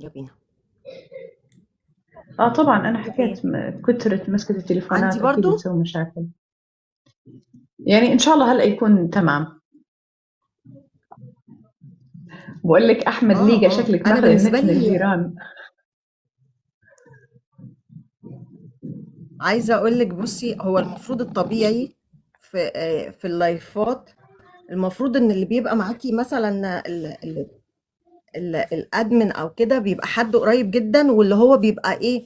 يا بينا. اه طبعا انا في حكيت ايه؟ كثرة مسكة التليفونات عندي اكيد برضو بتسوي مشاكل. يعني ان شاء الله هلا يكون تمام. بقول لك احمد ليجا شكلك انا ماخذ بالنسبة النت من لي الجيران. عايزه اقول لك، بصي، هو المفروض الطبيعي في اللايفات، المفروض ان اللي بيبقى معاكي مثلا ال admin او كده بيبقى حد قريب جدا، واللي هو بيبقى ايه،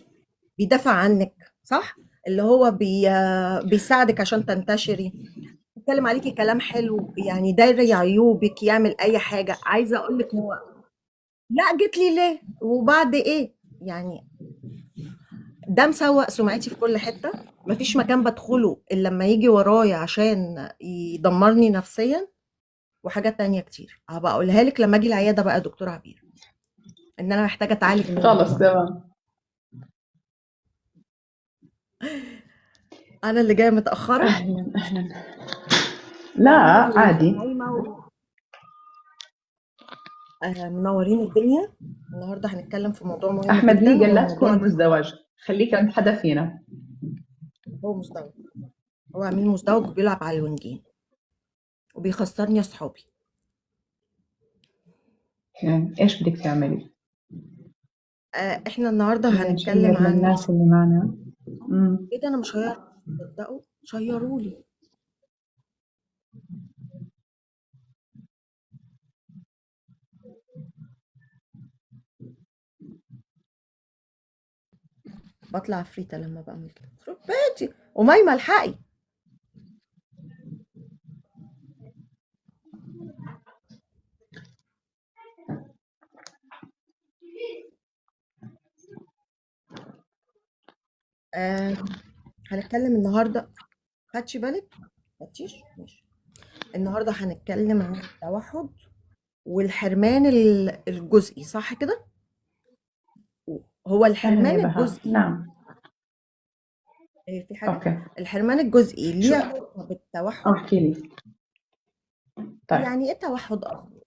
بيدافع عنك، صح؟ اللي هو بيساعدك عشان تنتشري، بيتكلم عليكي كلام حلو، يعني داير عيوبك، يعمل اي حاجة. عايزه اقول لك هو لا جيت لي ليه وبعد ايه، يعني ده مسوق سمعتي في كل حتة، مفيش مكان بدخله الا لما يجي ورايا عشان يدمرني نفسيا، وحاجات تانية كتير هبقى اقولها لك لما اجي العيادة بقى يا دكتورة عبير، ان انا محتاجه اتعالج منه. خلص تمام. انا اللي جاية متاخرة. اهلا اهلا. لا عادي. منورين الدنيا. النهارده هنتكلم في موضوع مهم احمد جدا، ليجا هو لا موضوع تكون مزدوج، خليك عند حدا فينا. هو مزدوج، هو عميل مزدوج وبيلعب على الونجين وبيخسرني اصحابي. يعني ايش بدك تعملي؟ احنا النهارده خلينا هنتكلم نشير عن للناس اللي معنا. ايه ده، انا مش هيعرف تصدقوا، شيروا لي. بطلع عفريتة لما بعمل كده. خرب بيتي أميمة الحقي. هنتكلم النهارده، خدتي بالك؟ خدتيش؟ ماشي. النهارده هنتكلم عن التوحد والحرمان الجزئي، صح كده؟ هو الحرمان أهلاً يا بهاء. الجزئي. نعم. إيه، في حاجة؟ okay. الحرمان الجزئي ليه شو؟ علاقة بالتوحد؟ احكي لي. طيب. يعني ايه توحد اصلا؟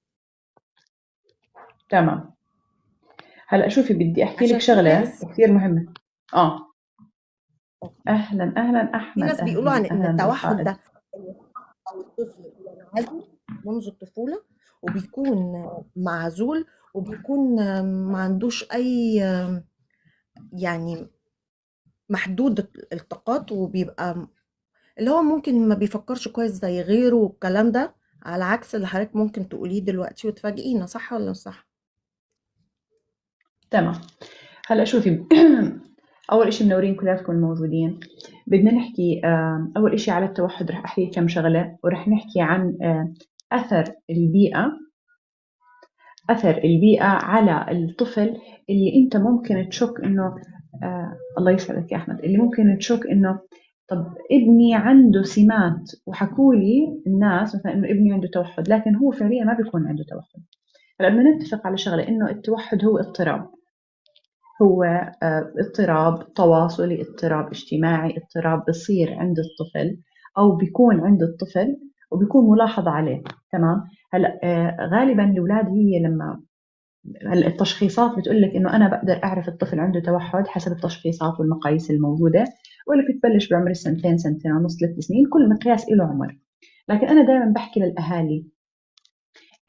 تمام. هلا شوفي، بدي احكي لك عشان في شغلة ناس كثير مهمة. اهلا اهلا احمد. في ناس بيقولوا عن ان أهلاً التوحد بالقائد. ده او الطفل بينعزل منذ الطفولة، وبيكون معزول، وبيكون ما عندوش اي، يعني محدود الطاقات، وبيبقى اللي هو ممكن ما بيفكرش كويس زي غيره والكلام ده، على عكس اللي حضرتك ممكن تقوليه دلوقتي وتفاجئينا، صح ولا مش صح؟ تمام. هلا شوفي، أول إشي منورين كلياتكم الموجودين. بدنا نحكي، أول إشي على التوحد، رح أحكي كم شغلة، ورح نحكي عن أثر البيئة على الطفل اللي أنت ممكن تشك إنه، الله يسعدك يا أحمد، اللي ممكن تشك إنه طب ابني عنده سمات، وحكوا لي الناس مثلا إنه ابني عنده توحد، لكن هو فعليا ما بيكون عنده توحد. هلا بدنا نتفق على شغلة، إنه التوحد هو اضطراب، هو اضطراب تواصلي، اضطراب اجتماعي، اضطراب بصير عند الطفل أو بيكون عند الطفل وبيكون ملاحظ عليه. تمام. هلا، غالبا الأولاد هي لما هلا التشخيصات بتقول لك إنه أنا بقدر أعرف الطفل عنده توحد حسب التشخيصات والمقاييس الموجودة، ولا بتبلش بعمر السنتين، سنتين ونص، 3 سنين، كل مقياس له عمر. لكن أنا دائما بحكي للأهالي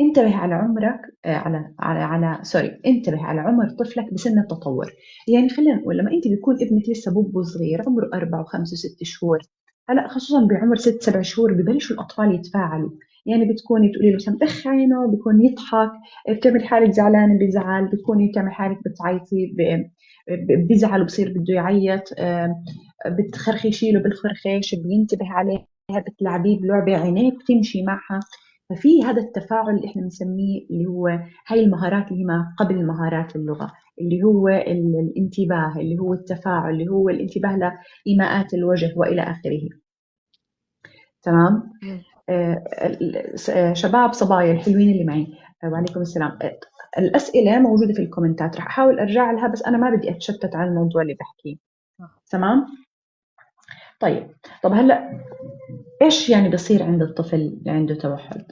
انتبه على عمرك، على، على، على، سوري، انتبه على عمر طفلك بسن التطور. يعني خلينا نقول لما انت بيكون ابنك لسه بوبو صغير، عمره 4 و5 و6 شهور، هلا خصوصا بعمر 6 7 شهور ببلشوا الاطفال يتفاعلوا. يعني بتكوني تقولي له مثلا اخ عينه، بيكون يضحك، بتعمل حالك زعلانة بيزعل، بتكوني بتعمل حالك بتعيطي بيزعل وبصير بده يعيط، بتخرخشي له بالخرخيش، بينتبه عليها، بتلعبيه بلعبه عينيه بتمشي معها. ففي هذا التفاعل اللي احنا بنسميه اللي هو هاي المهارات اللي هي ما قبل مهارات اللغة، اللي هو الانتباه، اللي هو التفاعل، اللي هو الانتباه لإيماءات الوجه وإلى آخره. تمام؟ شباب صبايا الحلوين اللي معي، وعليكم السلام. الأسئلة موجودة في الكومنتات، رح أحاول أرجع لها، بس أنا ما بدي أتشتت عن الموضوع اللي بحكيه. تمام؟ طب هلأ إيش يعني بصير عند الطفل اللي عنده توحد؟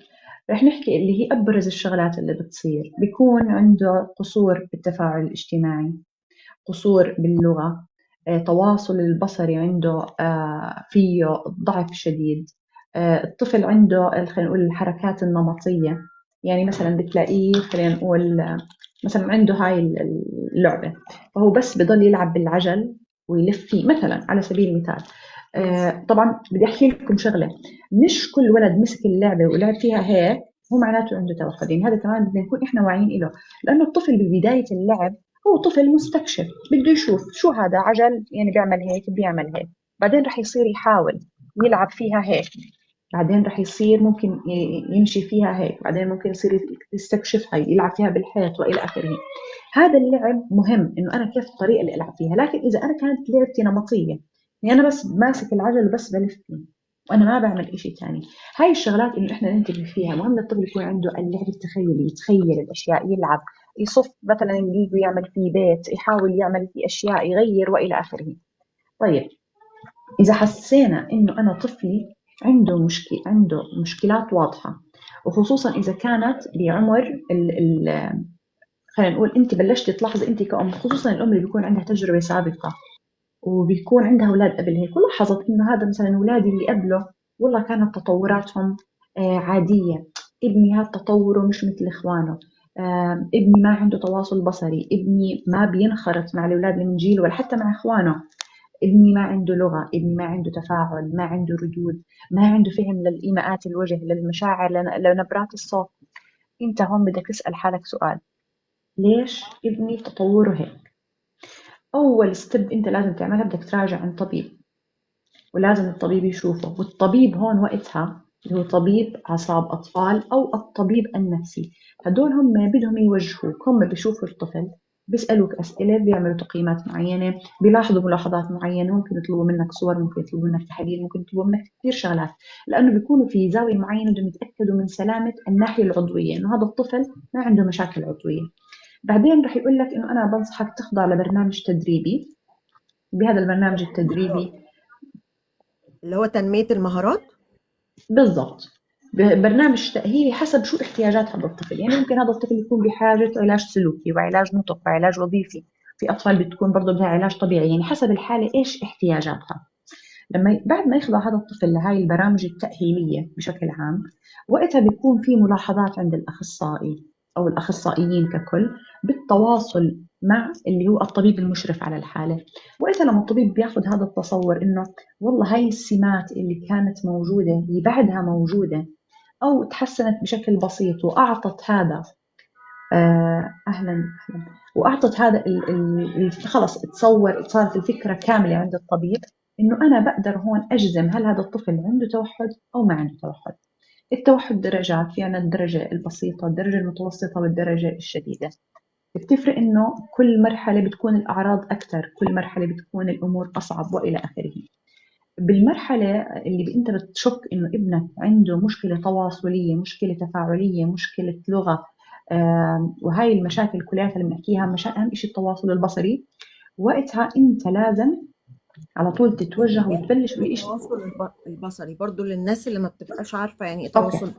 رح نحكي اللي هي أبرز الشغلات اللي بتصير. بيكون عنده قصور بالتفاعل الاجتماعي، قصور باللغة، تواصل البصري عنده فيه ضعف شديد، الطفل عنده خلينا نقول الحركات النمطية، يعني مثلا بتلاقيه خلينا نقول مثلا عنده هاي اللعبة فهو بس بضل يلعب بالعجل ويلف فيه مثلا على سبيل المثال. طبعا بدي احكي لكم شغله، مش كل ولد مسك اللعبة ولعب فيها هيك هو معناته عنده توحد، يعني هذا كمان بدنا نكون احنا واعيين له، لانه الطفل ببداية اللعب هو طفل مستكشف، بده يشوف شو هذا عجل، يعني بيعمل هيك بيعمل هيك، بعدين رح يصير يحاول يلعب فيها هيك، بعدين رح يصير ممكن يمشي فيها هيك، بعدين ممكن يصير يستكشفها يلعب فيها بالحيط والى اخره. هذا اللعب مهم انه انا كيف الطريقة اللي العب فيها، لكن اذا انا كانت لعبتي نمطية، يعني انا بس ماسك العجل وبس بلف فيه وانا ما بعمل إشي ثاني، هاي الشغلات اللي احنا ننتبه فيها. مهم الطفل يكون عنده اللعب التخيلي، يتخيل الاشياء، يلعب، يصف مثلا الليجو يعمل فيه بيت، يحاول يعمل فيه اشياء، يغير والى اخره. طيب اذا حسينا انه انا طفلي عنده مشكلة، عنده مشكلات واضحة، وخصوصا اذا كانت بعمر خلينا نقول انت بلشتي تلاحظي انت كأم، خصوصا الام اللي بيكون عندها تجربه سابقه وبيكون عندها اولاد قبل هيك، ولاحظت انه هذا مثلا اولادي اللي قبله والله كانت تطوراتهم عادية، ابني هذا تطوره مش مثل اخوانه، ابني ما عنده تواصل بصري، ابني ما بينخرط مع الاولاد اللي من جيله ولا حتى مع اخوانه، ابني ما عنده لغة، ابني ما عنده تفاعل، ما عنده ردود، ما عنده فهم للإيماءات الوجه، للمشاعر، لنبرات الصوت. انت هون بدك تسأل حالك سؤال، ليش ابني تطوره هيك؟ أول step أنت لازم تعملها بدك تراجع عند طبيب، ولازم الطبيب يشوفه، والطبيب هون وقتها اللي هو طبيب أعصاب أطفال أو الطبيب النفسي، هدول هم بدهم يوجهوك، هم بيشوفوا الطفل، بيسألوك أسئلة، بيعملوا تقييمات معينة، بيلاحظوا ملاحظات معينة، ممكن يطلبوا منك صور، ممكن يطلبوا منك تحاليل، ممكن يطلبوا منك كثير شغلات، لأنه بيكونوا في زاوية معينة بدهم يتأكدوا من سلامة الناحية العضوية، إنه هذا الطفل ما عنده مشاكل عضوية. بعدين رح يقول لك إنه أنا بنصحك تخضع لبرنامج تدريبي، بهذا البرنامج التدريبي اللي هو تنمية المهارات؟ بالضبط، برنامج تأهيلي حسب شو احتياجات هذا الطفل، يعني ممكن هذا الطفل يكون بحاجة علاج سلوكي وعلاج نطق وعلاج وظيفي، في أطفال بتكون برضه بدها علاج طبيعي، يعني حسب الحالة إيش احتياجاتها. لما بعد ما يخضع هذا الطفل لهاي البرامج التأهيلية بشكل عام، وقتها بيكون في ملاحظات عند الأخصائي أو الأخصائيين ككل بالتواصل مع اللي هو الطبيب المشرف على الحالة. وقتها لما الطبيب بياخذ هذا التصور إنه والله هاي السمات اللي كانت موجودة هي بعدها موجودة أو تحسنت بشكل بسيط، وأعطت هذا أهلا أهلا، وأعطت هذا خلص تصور، صارت الفكرة كاملة عند الطبيب إنه أنا بقدر هون أجزم هل هذا الطفل عنده توحد أو ما عنده توحد. التوحد درجات، في عنا الدرجة البسيطة، الدرجة المتوسطة، والدرجة الشديدة. بتفرق إنه كل مرحلة بتكون الأعراض أكثر، كل مرحلة بتكون الأمور أصعب وإلى آخره. بالمرحلة اللي أنت بتشك إنه ابنك عنده مشكلة تواصلية، مشكلة تفاعلية، مشكلة لغة، وهاي المشاكل كلها اللي بنحكيها، أهم شيء التواصل البصري، وقتها أنت لازم على طول تتوجه وتبلش بإشي. التواصل البصري برضو للناس اللي ما بتبقاش عارفة يعني إيه تواصل.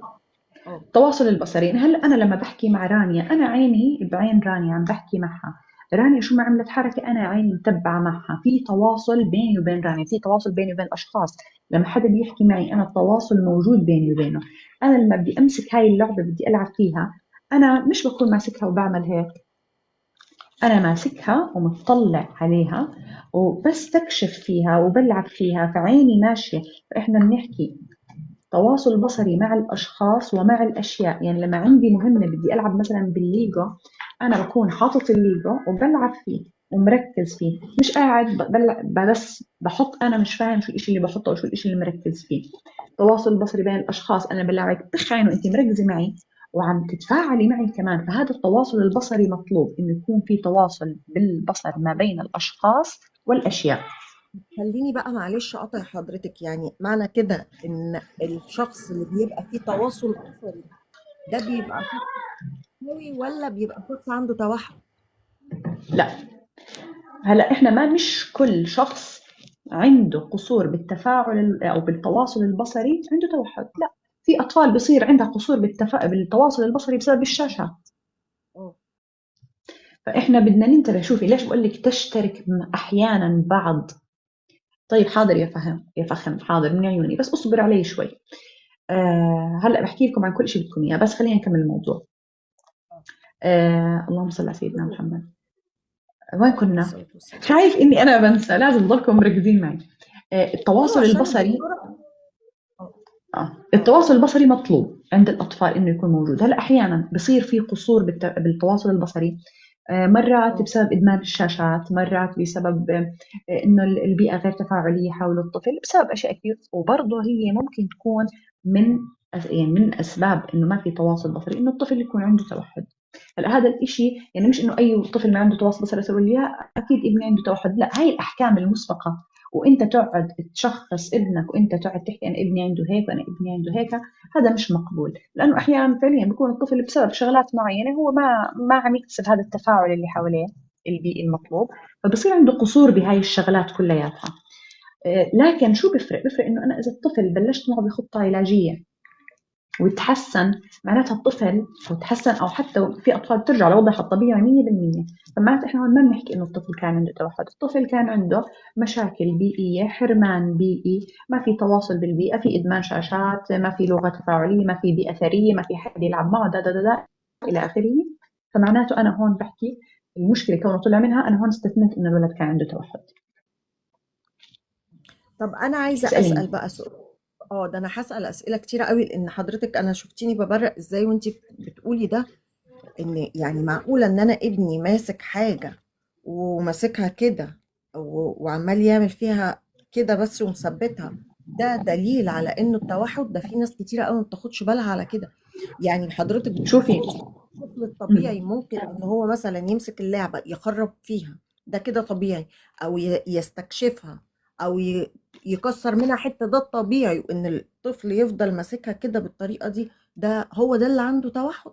التواصل البصري، هلا أنا لما بحكي مع رانيا أنا عيني بعين رانيا عم بحكي معها، رانيا شو ما عملت حركة أنا عيني متبعة معها، في تواصل بيني وبين رانيا، في تواصل بيني وبين الأشخاص، لما حدا بيحكي معي أنا التواصل موجود بيني وبينه. أنا لما بدي أمسك هاي اللعبة بدي ألعب فيها، أنا مش بكون ماسكها وبعمل هيك، أنا ماسكها ومتطلع عليها وبستكشف فيها وبلعب فيها، فعيني ماشية. فإحنا بنحكي تواصل بصري مع الأشخاص ومع الأشياء، يعني لما عندي مهمة بدي ألعب مثلا بالليجو، أنا بكون حاطط الليجو وبلعب فيه ومركز فيه، مش قاعد بس بحط، أنا مش فاهم شو الإشي اللي بحطه وشو الإشي اللي مركز فيه. تواصل بصري بين الأشخاص، أنا بلعبك بخ عين وأنت مركزة معي وعم تتفاعلي معي كمان، فهذا التواصل البصري مطلوب إنه يكون في تواصل بالبصر ما بين الأشخاص والأشياء. خليني بقى معلش أقاطع حضرتك، يعني معنى كده إن الشخص اللي بيبقى فيه تواصل بصري ده بيبقى قوي ولا بيبقى شخص عنده توحد؟ لا، هلا إحنا ما مش كل شخص عنده قصور بالتفاعل أو بالتواصل البصري عنده توحد، لا، في اطفال بصير عندها قصور بالتواصل البصري بسبب الشاشات. فاحنا بدنا ننتبه. شوفي ليش بقول لك تشترك احيانا بعض. طيب حاضر يا فهم، يا فخم، حاضر من عيوني، بس اصبر علي شوي. هلا بحكي لكم عن كل شيء بدكم اياه، بس خلينا نكمل الموضوع. اللهم صل على سيدنا محمد. وين كنا؟ خايف اني انا بنسى، لازم تضلكم مركزين معي. التواصل البصري، التواصل البصري مطلوب عند الاطفال انه يكون موجود. هلا احيانا بصير في قصور بالتواصل البصري، مرات بسبب ادمان الشاشات، مرات بسبب انه البيئة غير تفاعلية حول الطفل، بسبب اشياء كثير. وبرضه هي ممكن تكون من يعني من اسباب انه ما في تواصل بصري انه الطفل يكون عنده توحد. هلا هذا الشيء يعني مش انه اي طفل ما عنده تواصل بصري يقول لي اكيد ابني عنده توحد، لا، هاي الاحكام المسبقة، وانت تقعد تشخص ابنك وانت تقعد تحكي انا ابني عنده هيك وانا ابني عنده هيك، هذا مش مقبول، لانه احيانا فعليا بيكون الطفل بسبب شغلات معينة هو ما عم يكتسب هذا التفاعل اللي حواليه البيئي المطلوب، فبصير عنده قصور بهاي الشغلات كلياتها. لكن شو بفرق؟ بفرق انه انا اذا الطفل بلشت معه بخطه علاجية وتحسن، معناتها الطفل وتحسن، او حتى في اطفال بترجع لوضعها الطبيعي 100%، فمعناتها احنا هون ما بنحكي انه الطفل كان عنده توحد، الطفل كان عنده مشاكل بيئية، حرمان بيئي، ما في تواصل بالبيئة، في ادمان شاشات، ما في لغة تفاعلية، ما في بيئة ثرية، ما في حد يلعب معه، دا دا دا, دا الى اخره. فمعناته انا هون بحكي المشكلة كونه طلع منها، انا هون استثنيت انه الولد كان عنده توحد. طب انا عايزه اسال بقى سؤال. ده انا هسأل اسئلة كتيرة قوي، لان حضرتك انا شفتيني ببرق ازاي وانت بتقولي ده، ان يعني معقولة ان انا ابني ماسك حاجة وماسكها كده وعمال يعمل فيها كده بس ومثبتها، ده دليل على انه التوحد؟ ده في ناس كتيرة قوي ما بتاخدش بالها على كده. يعني حضرتك شوفي الطفل الطبيعي ممكن ان هو مثلا يمسك اللعبة يخرب فيها، ده كده طبيعي، او يستكشفها، او يكسر منها حتة، ده الطبيعي. وان الطفل يفضل ماسكها كده بالطريقة دي، ده هو ده اللي عنده توحد.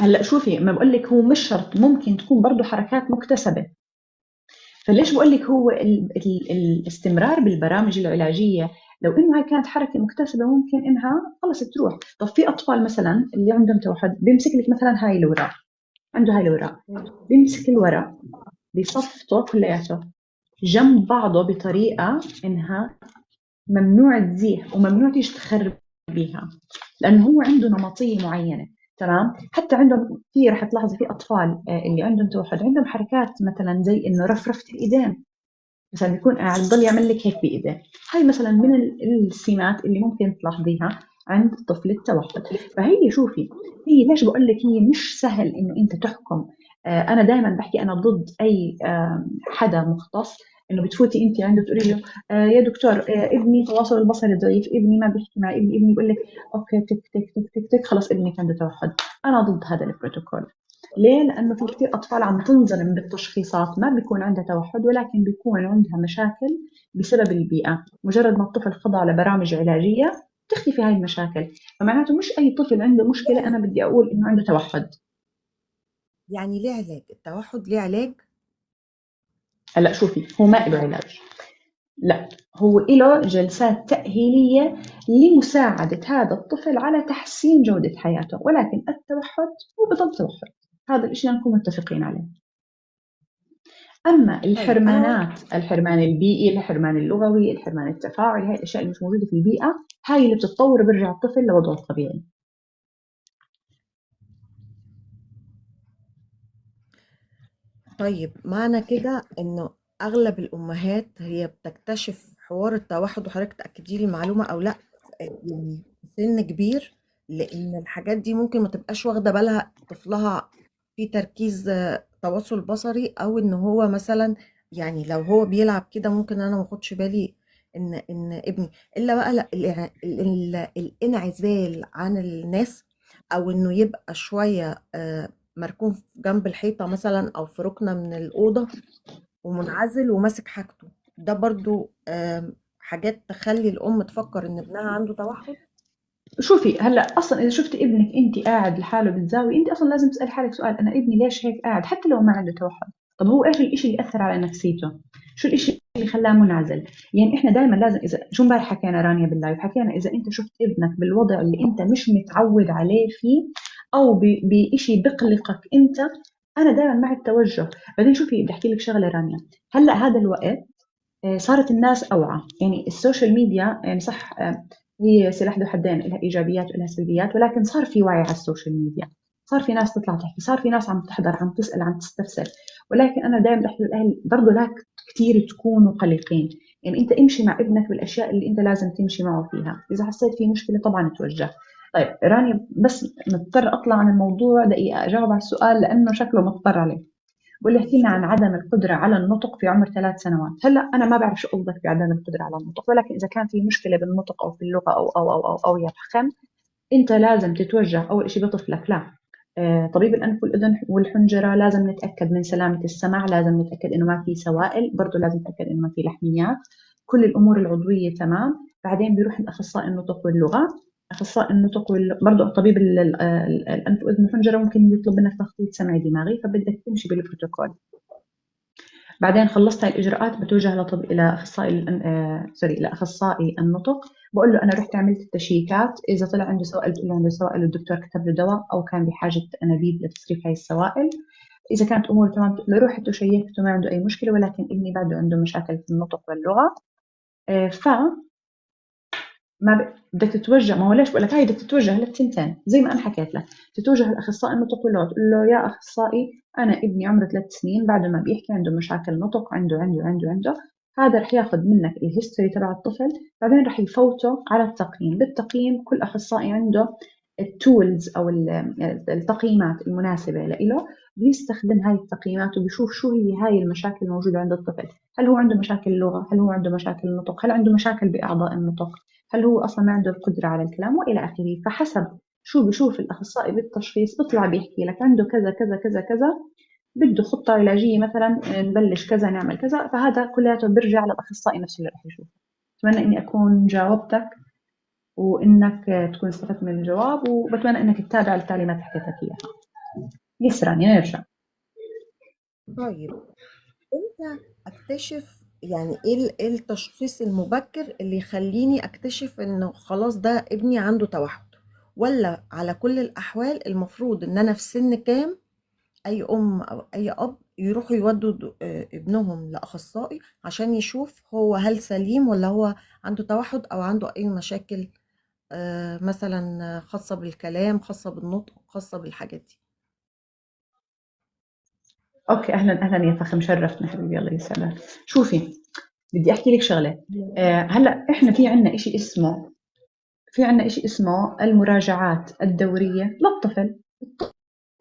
هلا شوفي، ما بقول لك هو مش شرط، ممكن تكون برضه حركات مكتسبة. فليش بقول لك هو الاستمرار بالبرامج العلاجية، لو انه هاي كانت حركة مكتسبة ممكن انها خلص تروح. طب في اطفال مثلا اللي عندهم توحد بيمسك لك مثلا هاي الوراق، عنده هاي الوراق، بيمسك الورق بيصفطه كلياته جنب بعضه بطريقة إنها ممنوع تزيح وممنوع تيجي تخربيها، لأنه هو عنده نمطية معينة. تمام؟ حتى عندهم في، رح تلاحظي في أطفال اللي عندهم توحد عندهم حركات مثلا زي إنه رفرفة الإيدين، مثلا بيكون قاعد بضل يعمل لك هيك بإيديه، هاي مثلا من السمات اللي ممكن تلاحظيها عند طفل التوحد. فهي شوفي، هي ليش بقول لك هي مش سهل إنه أنت تحكم. أنا دائما بحكي أنا ضد أي حدا مختص إنه بتفوتي أنت عنده تقولي له يا دكتور ابني تواصل البصري ضعيف، ابني ما بيحكي مع ابني، ابني بيقول لك okay تك تك تك تك تك، خلص ابنك عنده توحد. أنا ضد هذا البروتوكول. ليه؟ لأنه في كثير أطفال عم تنظلم بالتشخيصات، ما بيكون عندها توحد ولكن بيكون عندها مشاكل بسبب البيئة. مجرد ما الطفل خضع لبرامج علاجية تختفي هاي المشاكل. فمعناته مش أي طفل عنده مشكلة أنا بدي أقول إنه عنده توحد. يعني ليه علاج التوحد؟ ليه علاج؟ هلا شوفي، هو ما له علاج، لا، هو له جلسات تأهيلية لمساعدة هذا الطفل على تحسين جودة حياته، ولكن التوحد هو بضل توحد، هذا الشيء نكون متفقين عليه. أما الحرمانات، الحرمان البيئي، الحرمان اللغوي، الحرمان التفاعلي، هاي الأشياء اللي مش موجودة في البيئة، هاي اللي بتتطور برجع الطفل لوضعه الطبيعي. طيب معنى كده انه اغلب الامهات هي بتكتشف حوار التوحد، وحضرتك تاكدي لي المعلومة او لا، يعني سن كبير، لان الحاجات دي ممكن ما تبقاش واخده بالها طفلها في تركيز تواصل بصري، او ان هو مثلا يعني لو هو بيلعب كده ممكن انا ما اخدش بالي ان ابني، الا بقى لا الانعزال عن الناس، او انه يبقى شوية مركون جنب الحيطة مثلا أو في ركنة من الأوضة ومنعزل وماسك حاجته، ده برضو حاجات تخلي الأم تفكر إن ابنها عنده توحد. شوفي هلا أصلا إذا شفتي ابنك أنت قاعد لحاله بالزاوية، أنت أصلا لازم تسألي حالك سؤال، أنا ابني ليش هيك قاعد حتى لو ما عنده توحد؟ طب هو إيش الإشي اللي أثر على نفسيته؟ شو الإشي اللي خلاه منعزل؟ يعني احنا دائما لازم، اذا شو امبارح حكينا رانيا بال live، حكينا اذا انت شفت ابنك بالوضع اللي انت مش متعود عليه فيه او بشيء بقلقك انت، انا دائما مع التوجه. بعدين شوفي بدي احكي لك شغله رانيا، هلا هذا الوقت صارت الناس اوعى، يعني ال social media يعني صح هي سلاح ذو حدين، لها ايجابيات ولها سلبيات، ولكن صار في وعي على ال social media، صار في ناس تطلع تحكي، صار في ناس عم تحضر، عم تسال، عم تستفسر. ولكن انا دائما بحكي للاهل برضه لا كثير تكونوا قلقين، يعني انت امشي مع ابنك بالاشياء اللي انت لازم تمشي معه فيها، اذا حسيت في مشكلة طبعا توجه. طيب رانيا بس مضطر اطلع عن الموضوع دقيقة اجاوب على السؤال لانه شكله مضطر عليه. بقول لي احكي لنا عن عدم القدرة على النطق في عمر 3 سنوات. هلا انا ما بعرف شو قصدك بعدم القدرة على النطق، ولكن اذا كان في مشكلة بالنطق او في اللغة او او او او, أو يا فخم، انت لازم تتوجه اول شيء بطفلك لا طبيب الانف والاذن والحنجره، لازم نتاكد من سلامه السمع، لازم نتاكد انه ما في سوائل، برضه لازم نتاكد انه ما في لحميات، كل الامور العضوية تمام. بعدين بيروح عند اخصائي النطق واللغة، اخصائي النطق برضه طبيب الانف والاذن والحنجره ممكن يطلب منك تخطيط سمعي دماغي، فبدك تمشي بالبروتوكول. بعدين خلصت هاي الاجراءات بتوجه الى اخصائي sorry لاخصائي النطق، بقول له انا رحت عملت التشيكات، اذا طلع عنده سوائل بتقول له عنده سوائل والدكتور كتب له دواء او كان بحاجة انابيب لتصريف هاي السوائل. اذا كانت اموره تمام بتقول له رحت وشيكت وما عنده اي مشكلة، ولكن ابني بعده عنده مشاكل في النطق واللغة. ف ما بدك تتوجه، ما هو ليش بقول لك هاي بدك تتوجه للتنتين زي ما انا حكيت لك، تتوجه لاخصائي النطق واللغة، تقول له يا اخصائي انا ابني عمره 3 سنين بعده ما بيحكي، عنده مشاكل نطق، عنده عنده عنده عنده. هذا رح ياخذ منك ال history تبع الطفل، بعدين رح يفوته على التقييم. بالتقييم كل اخصائي عنده ال tools او التقييمات المناسبة له، بيستخدم هاي التقييمات وبيشوف شو هي هاي المشاكل الموجودة عند الطفل، هل هو عنده مشاكل لغة، هل هو عنده مشاكل نطق، هل عنده مشاكل باعضاء النطق، هل هو اصلا ما عنده القدرة على الكلام والى اخره. فحسب شو بشوف الاخصائي بالتشخيص بيطلع بيحكي لك عنده كذا كذا كذا كذا، بده خطه علاجية مثلا، نبلش كذا نعمل كذا، فهذا كلياته بيرجع للاخصائي نفسه اللي رح يشوفه. اتمنى اني اكون جاوبتك وانك تكون استفدت من الجواب، وبتمنى انك تتابع التعليمات اللي حكيت لك اياها. yes رانيا نرجع. طيب امتى اكتشف، يعني ايه التشخيص المبكر اللي يخليني اكتشف انه خلاص ده ابني عنده توحد؟ ولا على كل الاحوال المفروض ان انا في سن كام اي ام او اي اب يروحوا يودوا ابنهم لاخصائي عشان يشوف هو هل سليم ولا هو عنده توحد او عنده اي مشاكل مثلا خاصة بالكلام، خاصة بالنطق، خاصة بالحاجات دي؟ okay اهلا اهلا يا فخم، شرفتنا حبيبي، الله يسعدك. شوفي بدي احكي لك شغله. هلا احنا في عندنا شيء اسمه، في عندنا شيء اسمه المراجعات الدورية للطفل.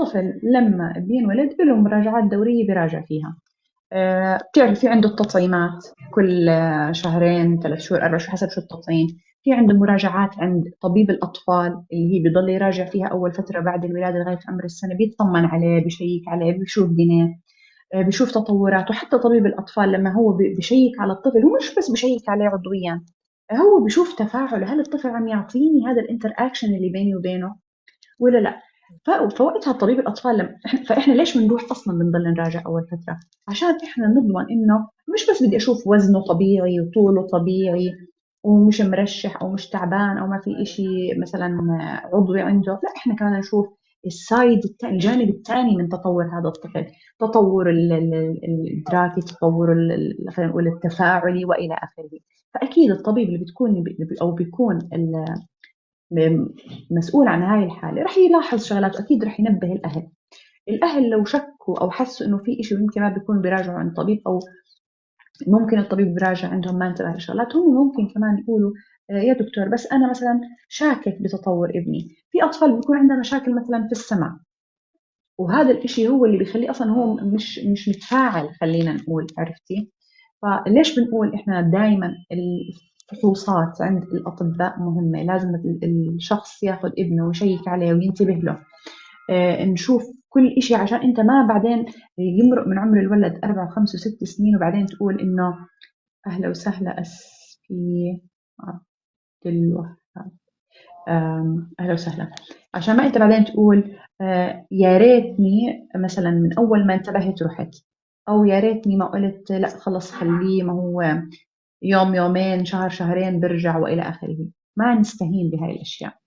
الطفل لما بينولد له مراجعات دورية بيراجع فيها. بتعرف في عنده التطعيمات كل شهرين، 3 شهور، 4 شهور، حسب شو التطعيم. في عنده مراجعات عند طبيب الأطفال اللي هي بيضل يراجع فيها أول فترة بعد الولادة لغاية عمر السنة، بيطمن عليه، بيشيك عليه، بيشوف دينية، بيشوف تطوراته. حتى طبيب الأطفال لما هو بيشيك على الطفل، هو مش بس بيشيك عليه عضويا، هو بيشوف تفاعله، هل الطفل عم يعطيني هذا ال interaction اللي بيني وبينه ولا لا. فوقتها طبيب الأطفال لما فإحنا ليش بنروح أصلاً بنضل نراجع أول فترة؟ عشان إحنا نضمن إنه مش بس بدي أشوف وزنه طبيعي وطوله طبيعي ومش مرشح أو مش تعبان أو ما في إشي مثلاً عضوي عنده، لا إحنا كمان نشوف ال side الجانب الثاني من تطور هذا الطفل، تطور الإدراكي، تطور خلينا نقول التفاعلي وإلى آخره. فأكيد الطبيب اللي بتكون أو بيكون مسؤول عن هاي الحالة رح يلاحظ شغلات، أكيد رح ينبه الأهل. الأهل لو شكوا أو حسوا إنه في إشي ممكن ما بيكون بيراجعوا عند طبيب، أو ممكن الطبيب بيراجع عندهم ما انتبه لشغلات، هم ممكن كمان يقولوا يا دكتور بس أنا مثلاً شاكك بتطور ابني. في أطفال بيكون عندها مشاكل مثلاً في السمع، وهذا الإشي هو اللي بيخليه أصلاً هو مش متفاعل، خلينا نقول، عرفتي؟ فليش بنقول إحنا دايماً الفحوصات عند الأطباء مهمة، لازم الشخص ياخذ ابنه ويشيك عليه وينتبه له، نشوف كل إشي، عشان أنت ما بعدين يمرق من عمر الولد 4 و5 و6 سنين وبعدين تقول إنه أهلا وسهلا أسفي عبد الوهاب، أهلا وسهلا، عشان ما أنت بعدين تقول يا ريتني مثلا من أول ما انتبهت رحت. او يا ريتني ما قلت لا خلص خليه، ما هو يوم يومين شهر شهرين برجع والى اخره. ما نستهين بهاي الاشياء.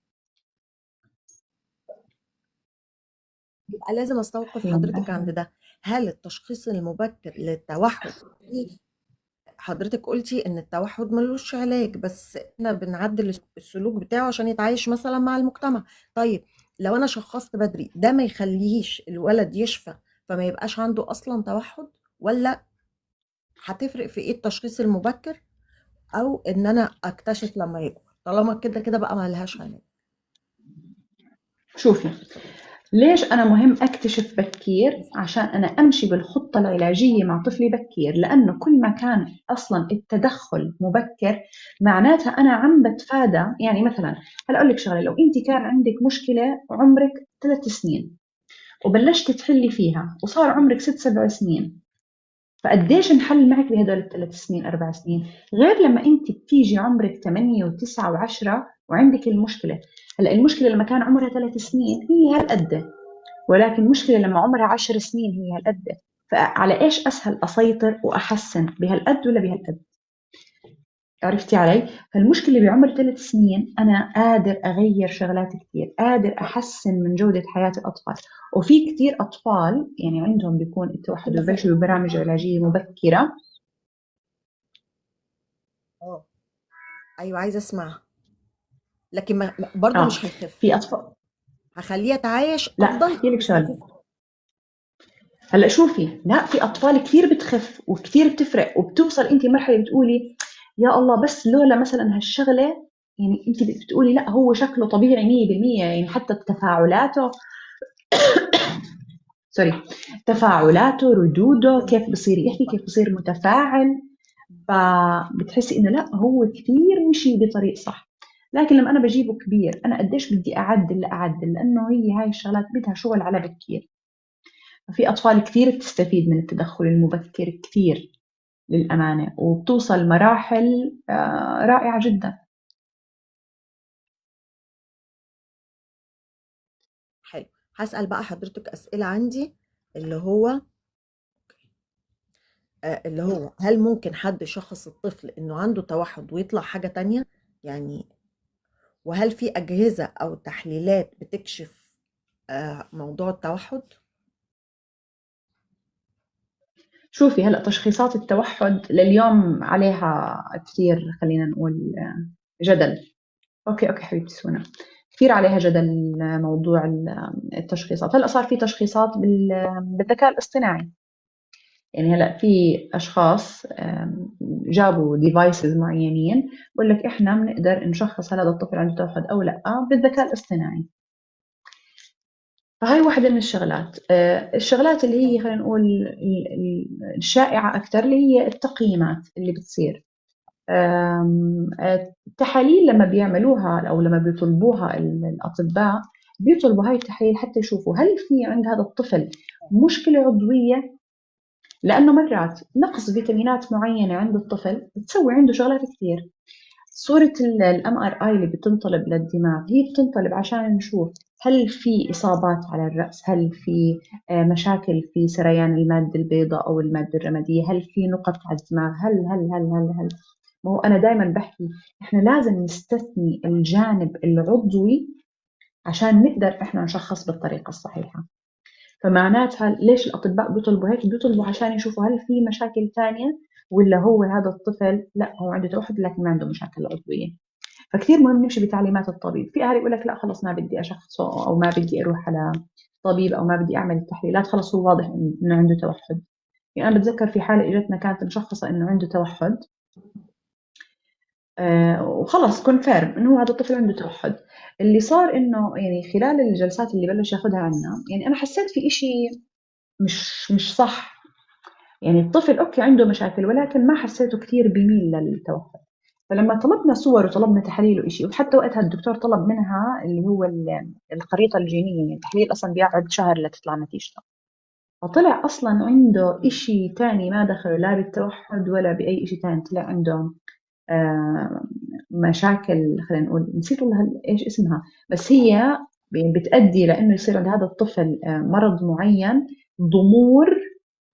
يبقى لازم استوقف أهلاً حضرتك عند أهلاً. ده. هل التشخيص المبكر للتوحد، حضرتك قلتي ان التوحد ملوش علاج، بس احنا بنعدل السلوك بتاعه عشان يتعايش مثلا مع المجتمع. طيب لو انا شخصت بدري، ده ما يخليش الولد يشفى فما يبقاش عنده اصلا توحد؟ ولا هتفرق في ايه التشخيص المبكر او ان انا اكتشف لما يكبر، طالما كده كده بقى ما لهاش علاج؟ شوفي ليش أنا مهم أكتشف بكير؟ عشان أنا أمشي بالخطة العلاجية مع طفلي بكير، لأنه كل ما كان أصلاً التدخل مبكر معناتها أنا عم بتفادى. يعني مثلاً هلأ أقول لك شغلة، لو أنت كان عندك مشكلة عمرك 3 سنين وبلشت تحلي فيها وصار عمرك 6-7 سنين، فقديش نحل معك بهدول 3 سنين 4 سنين، غير لما أنت بتيجي عمرك 8 و9 و10 وعندك المشكلة. هلا المشكلة لما كان عمرها 3 سنين هي هالقد، ولكن المشكلة لما عمرها 10 سنين هي هالقد. فعلى إيش أسهل أسيطر وأحسن، بهالقد ولا بهالقد؟ عرفتي علي؟ فالمشكلة بعمر 3 سنين أنا قادر أغير شغلات كثير، قادر أحسن من جودة حياة الأطفال. وفي كثير أطفال يعني عندهم بيكون التوحد وبلشوا ببرامج علاجية مبكرة. أيوة عايزة أسمع، لكن ما برضه مش هيخف. في أطفال هخليه يتعايش لا، أفضل. احكي لك شغلة. هلا شوفي، لا في أطفال كثير بتخف وكثير بتفرق، وبتوصل أنت مرحلة بتقولي يا الله بس لولا مثلا هالشغلة، يعني أنت بتقولي لا هو شكله طبيعي 100%، يعني حتى تفاعلاته سوري تفاعلاته ردوده كيف بصير يحكي، كيف بصير متفاعل، فبتحسي إنه لا هو كثير مشي بطريق صح. لكن لما أنا بجيبه كبير أنا قديش بدي أعدل أعدل، لأنه هي هاي الشغلات بدها شغل على بكير. في أطفال كثير بتستفيد من التدخل المبكر كثير للأمانة، وبتوصل مراحل رائعة جدا. حلو، هسأل بقى حضرتك أسئلة عندي اللي هو هل ممكن حد يشخص الطفل إنه عنده توحد ويطلع حاجة تانية؟ يعني وهل في أجهزة أو تحليلات بتكشف موضوع التوحد؟ شوفي هلأ تشخيصات التوحد لليوم عليها كثير، خلينا نقول جدل. okay حبيبتي سونا، كثير عليها جدل موضوع التشخيصات. هلأ صار في تشخيصات بالذكاء الاصطناعي، يعني هلأ في أشخاص جابوا devices معينين بقول لك إحنا بنقدر نشخص هل هذا الطفل عنده توحد أو لا بالذكاء الاصطناعي. فهي واحدة من الشغلات. الشغلات اللي هي خلينا نقول الشائعة أكثر اللي هي التقييمات اللي بتصير، التحاليل لما بيعملوها أو لما بيطلبوها الأطباء، بيطلبوا هاي التحاليل حتى يشوفوا هل في عند هذا الطفل مشكلة عضوية، لأنه مرات نقص فيتامينات معينة عند الطفل بتسوي عنده شغلات كثير. صورة ال MRI اللي بتنطلب للدماغ هي بتنطلب عشان نشوف هل في إصابات على الرأس، هل في مشاكل في سريان المادة البيضاء أو المادة الرمادية، هل في نقط على الدماغ، هل هل هل هل هل. ما هو أنا دايماً بحكي إحنا لازم نستثني الجانب العضوي عشان نقدر إحنا نشخص بالطريقة الصحيحة. فمعناتها ليش الأطباء بيطلبوا هيك؟ بيطلبوا عشان يشوفوا هل في مشاكل تانية ولا هو هذا الطفل لا هو عنده توحد لكن ما عنده مشاكل عضوية. فكثير مهم نمشي بتعليمات الطبيب. في أهل يقول لك لا خلص ما بدي أشخصه أو ما بدي أروح على طبيب أو ما بدي أعمل التحليلات، خلص هو واضح إنه عنده توحد. يعني أنا بتذكر في حالة إجتنا كانت مشخصة إنه عنده توحد، وخلص كونفيرم إنه هو هذا الطفل عنده توحد. اللي صار إنه يعني خلال الجلسات اللي بلش ياخذها عنا، يعني أنا حسيت في إشي مش صح. يعني الطفل okay عنده مشاكل ولكن ما حسيته كثير بيميل للتوحد. فلما طلبنا صور وطلبنا تحاليل وإشي، وحتى وقتها الدكتور طلب منها اللي هو الخريطة الجينية، يعني التحليل أصلاً بيقعد شهر لتطلع نتيجته، فطلع أصلاً عنده إشي تاني ما دخله لا بالتوحد ولا بأي إشي تاني. طلع عنده مشاكل، خلينا نقول نسيت والله إيش اسمها، بس هي بتأدي لأنه يصير عند هذا الطفل مرض معين، ضمور،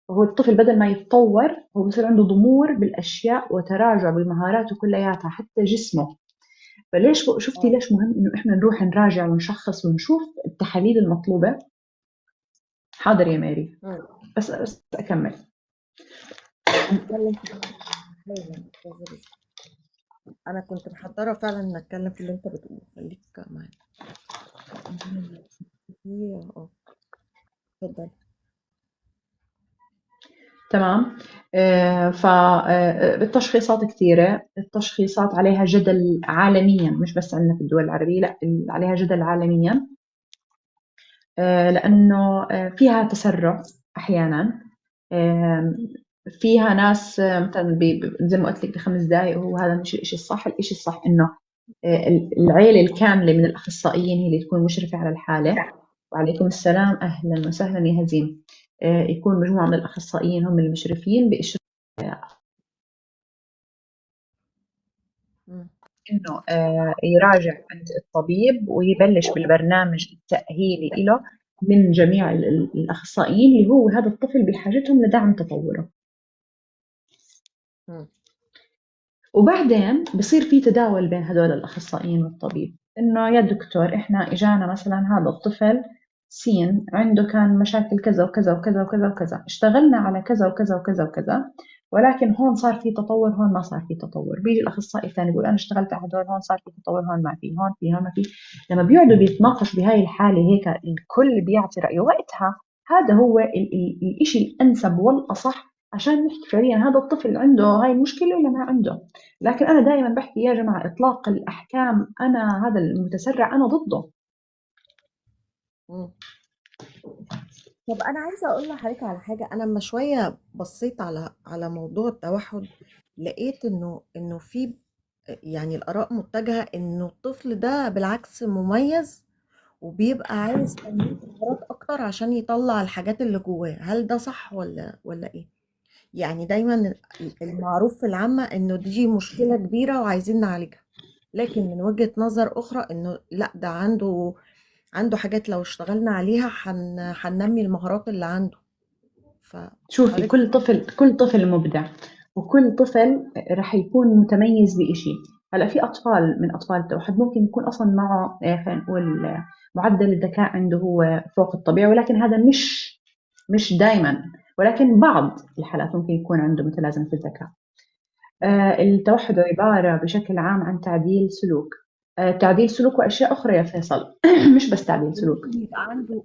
وهو هو الطفل بدل ما يتطور هو بصير عنده ضمور بالأشياء وتراجع بالمهارات كلياتها حتى جسمه. فليش شفتي ليش مهم إنه إحنا نروح نراجع ونشخص ونشوف التحاليل المطلوبة؟ حاضر يا ماري، بس أكمل. أنا كنت محضرة فعلا إن أتكلم في اللي أنت بتقوله، خليك معايا. اتفضل. تمام. فالتشخيصات كثيرة، التشخيصات عليها جدل عالميا، مش بس عندنا في الدول العربية، لا عليها جدل عالميا، لأنه فيها تسرع أحيانا، فيها ناس مثلا زي ما قلت لك ب5 دقائق، وهو هذا مش الإشي الصح. الإشي الصح إنه العيلة الكاملة من الأخصائيين هي اللي تكون مشرفة على الحالة. وعليكم السلام، أهلا وسهلا يا هزيم. يكون مجموعة من الأخصائيين هم المشرفين بإشراف إنه يراجع عند الطبيب ويبلش بالبرنامج التأهيلي له من جميع الأخصائيين اللي هو هذا الطفل بحاجتهم لدعم تطوره. وبعدين بصير في تداول بين هدول الأخصائيين والطبيب، إنه يا دكتور إحنا إجانا مثلا هذا الطفل سين عنده كان مشاكل كذا وكذا وكذا وكذا وكذا، اشتغلنا على كذا وكذا وكذا وكذا، ولكن هون صار في تطور، هون ما صار في تطور. بيجي الأخصائي الثاني بيقول أنا اشتغلت على هدول، هون صار في تطور، هون ما في، هون في، هون ما في. لما بيقعدوا بيتناقشوا بهاي الحالة هيك الكل بيعطي رأيه، وقتها هذا هو الإشي الأنسب والأصح عشان نحكي فعليا هذا الطفل عنده هاي المشكلة ولا ما عنده. لكن أنا دائما بحكي يا جماعة إطلاق الأحكام، أنا هذا المتسرع أنا ضده. طب أنا عايزة أقول لحضرتك على حاجة. أنا لما شوية بصيت على موضوع التوحد لقيت إنه في يعني الآراء متجهة إنه الطفل ده بالعكس مميز وبيبقى عايز تنمية مهارات أكتر عشان يطلع الحاجات اللي جواه. هل ده صح ولا إيه؟ يعني دايماً المعروف في العامة إنه دي مشكلة كبيرة وعايزين نعالجها، لكن من وجهة نظر أخرى إنه لأ ده عنده حاجات لو اشتغلنا عليها هننمي المهارات اللي عنده. شوفي، حضرتك كل طفل مبدع، وكل طفل رح يكون متميز بإشي. هلا في أطفال من أطفال التوحد ممكن يكون أصلاً معه، خلينا نقول، معدل الذكاء عنده هو فوق الطبيعي، ولكن هذا مش دايماً، ولكن بعض الحالات ممكن يكون عنده متلازمة الذكاء. التوحد عبارة بشكل عام عن تعديل سلوك، تعديل سلوك وأشياء أخرى يا فيصل، مش بس تعديل سلوك. ممكن يبقى عنده،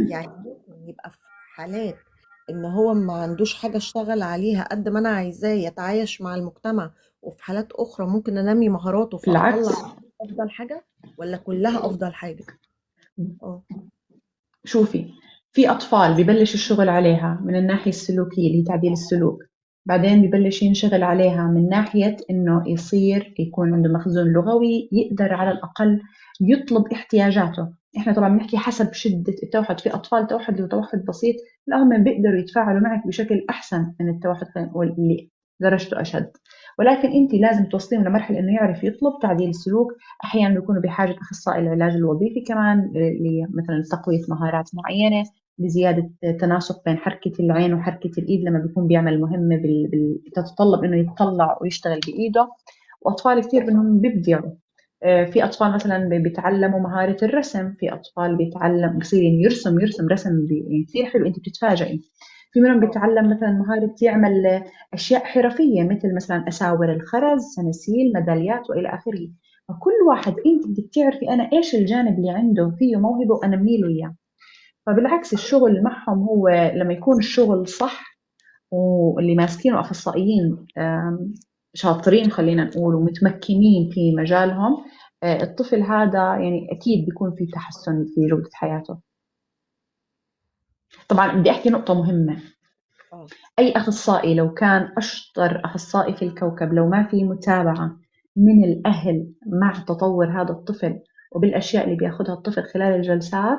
يعني ممكن يبقى في حالات إن هو ما عندوش حاجة اشتغل عليها قد ما أنا عايزاه يتعايش مع المجتمع، وفي حالات أخرى ممكن أنمي مهاراته فأطلع بالعكس. أفضل حاجة، ولا كلها أفضل حاجة؟ شوفي، في أطفال ببلش الشغل عليها من الناحية السلوكية اللي هي تعديل السلوك، بعدين ببلش ينشغل عليها من ناحية إنه يصير يكون عنده مخزون لغوي، يقدر على الأقل يطلب احتياجاته. إحنا طبعاً بنحكي حسب شدة التوحد، في أطفال توحد اللي هو توحد بسيط، لا هم بيقدروا يتفاعلوا معك بشكل أحسن من التوحد خلينا نقول اللي درجته أشد، ولكن أنت لازم توصليهم لمرحلة إنه يعرف يطلب تعديل السلوك. أحياناً بيكونوا بحاجة أخصائي العلاج الوظيفي كمان، مثلاً لتقوية مهارات معينة، لزيادة تناسق بين حركة العين وحركة الإيد لما بيكون بيعمل مهمة تتطلب إنه يتطلع ويشتغل بإيده. وأطفال كثير منهم بيبدعوا، في أطفال مثلاً بيتعلموا مهارة الرسم، في أطفال بيصير يرسم رسم كثير حلو، أنت بتتفاجئي. في منهم بيتعلم مثلاً مهارة يعمل أشياء حرفية مثل مثلاً أساور الخرز، سناسيل، ميداليات وإلى آخره. فكل واحد أنت بدك تعرفي أنا إيش الجانب اللي عنده فيه موهبة وأنمي له إياه. فبالعكس الشغل معهم هو لما يكون الشغل صح واللي ماسكينه أخصائيين، شاطرين خلينا نقول ومتمكنين في مجالهم، الطفل هذا أكيد بيكون في تحسن في جودة حياته. طبعاً بدي أحكي نقطة مهمة. أي أخصائي لو كان أشطر أخصائي في الكوكب، لو ما في متابعة من الأهل مع تطور هذا الطفل وبالأشياء اللي بياخدها الطفل خلال الجلسات،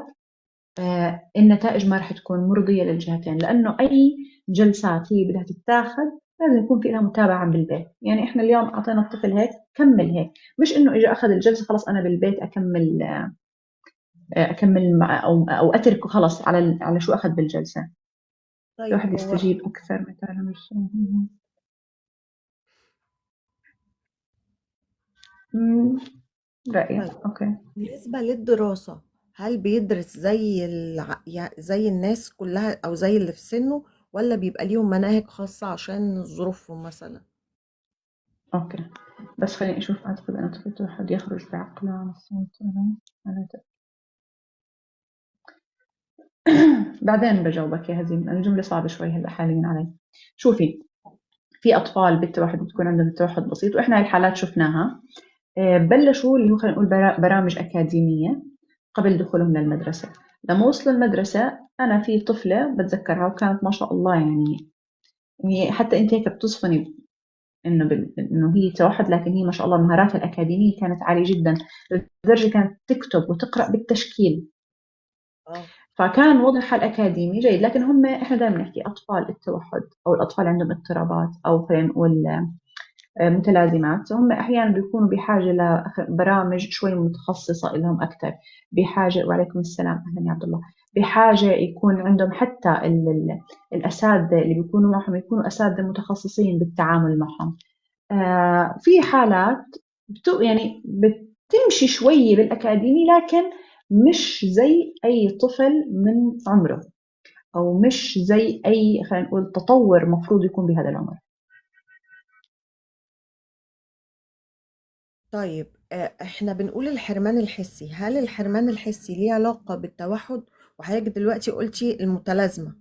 النتائج ما رح تكون مرضية للجهتين، لأنه أي جلسات هي بدها تتاخذ لازم يكون في لها متابعة بالبيت. إحنا اليوم أعطينا الطفل هيك كمل هيك، مش إنه إجا أخذ الجلسة خلاص أنا بالبيت أكمل مع أو أتركه خلاص على شو أخذ بالجلسة. طيب الواحد هو يستجيب أكثر مثلا، مش مم، رأيي. طيب okay. بالنسبة للدراسة، هل بيدرس زي زي الناس كلها أو زي اللي في سنه، ولا بيبقى ليهم مناهج خاصة عشان ظروفهم مثلا؟ okay، بس خليني أشوف. أعتقد أن طفل التوحد يخرج بعقله عن الصوت على بعدين بجاوبك يا هزيم، لأن الجملة صعبة شوي هلا حاليا علي. شوفي، في أطفال بالتوحد بتكون عندهم التوحد بسيط، وإحنا هاي الحالات شفناها. بلشوا اللي هو خلينا نقول برامج أكاديمية قبل دخولهم للمدرسة. لما وصلوا المدرسة، أنا في طفلة بتذكرها وكانت ما شاء الله، يعني حتى أنت هيك بتصفني إنه هي توحد، لكن هي ما شاء الله مهاراتها الأكاديمية كانت عالية جدا، لدرجة كانت تكتب وتقرأ بالتشكيل. فكان وضعها الأكاديمي جيد. لكن هم إحنا دائما نحكي أطفال التوحد أو الأطفال عندهم اضطرابات أو خلينا نقول متلازمات، هم أحيانا بيكونوا بحاجة لبرامج شوي متخصصة لهم أكثر، بحاجة، وعليكم السلام أهلا يا عبد الله، بحاجة يكون عندهم حتى الأساتذة اللي بيكونوا معهم يكونوا أساتذة متخصصين بالتعامل معهم. في حالات بتمشي شوي بالأكاديمي، لكن مش زي أي طفل من عمره، أو مش زي أي خلينا نقول تطور مفروض يكون بهذا العمر. طيب احنا بنقول الحرمان الحسي، هل الحرمان الحسي ليه علاقة بالتوحد؟ وحضرتك دلوقتي قلتي المتلازمة،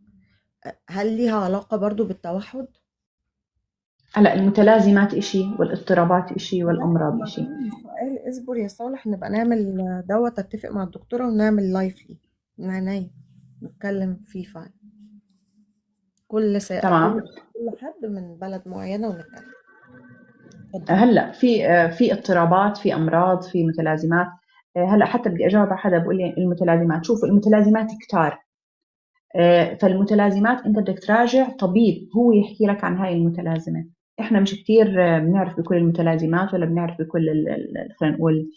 هل ليها علاقة برضو بالتوحد؟ هلا المتلازمات إشي، والاضطرابات إشي، لا، والأمراض ما إشي. في سؤال، اصبر يا صالح، نبقى نعمل دوت، اتفق مع الدكتورة ونعمل live ليه من عينيا، نتكلم فيه فعلا. كل حد من بلد معينة ونتكلم. اتفضل. هلا في اضطرابات، في أمراض، في متلازمات. هلا حتى بدي أجاوب على حدا بقول لي المتلازمات. شوفوا المتلازمات كتار. فالمتلازمات أنت بدك تراجع طبيب هو يحكي لك عن هاي المتلازمة. إحنا مش كتير بنعرف بكل المتلازمات، ولا بنعرف بكل خلينا نقول،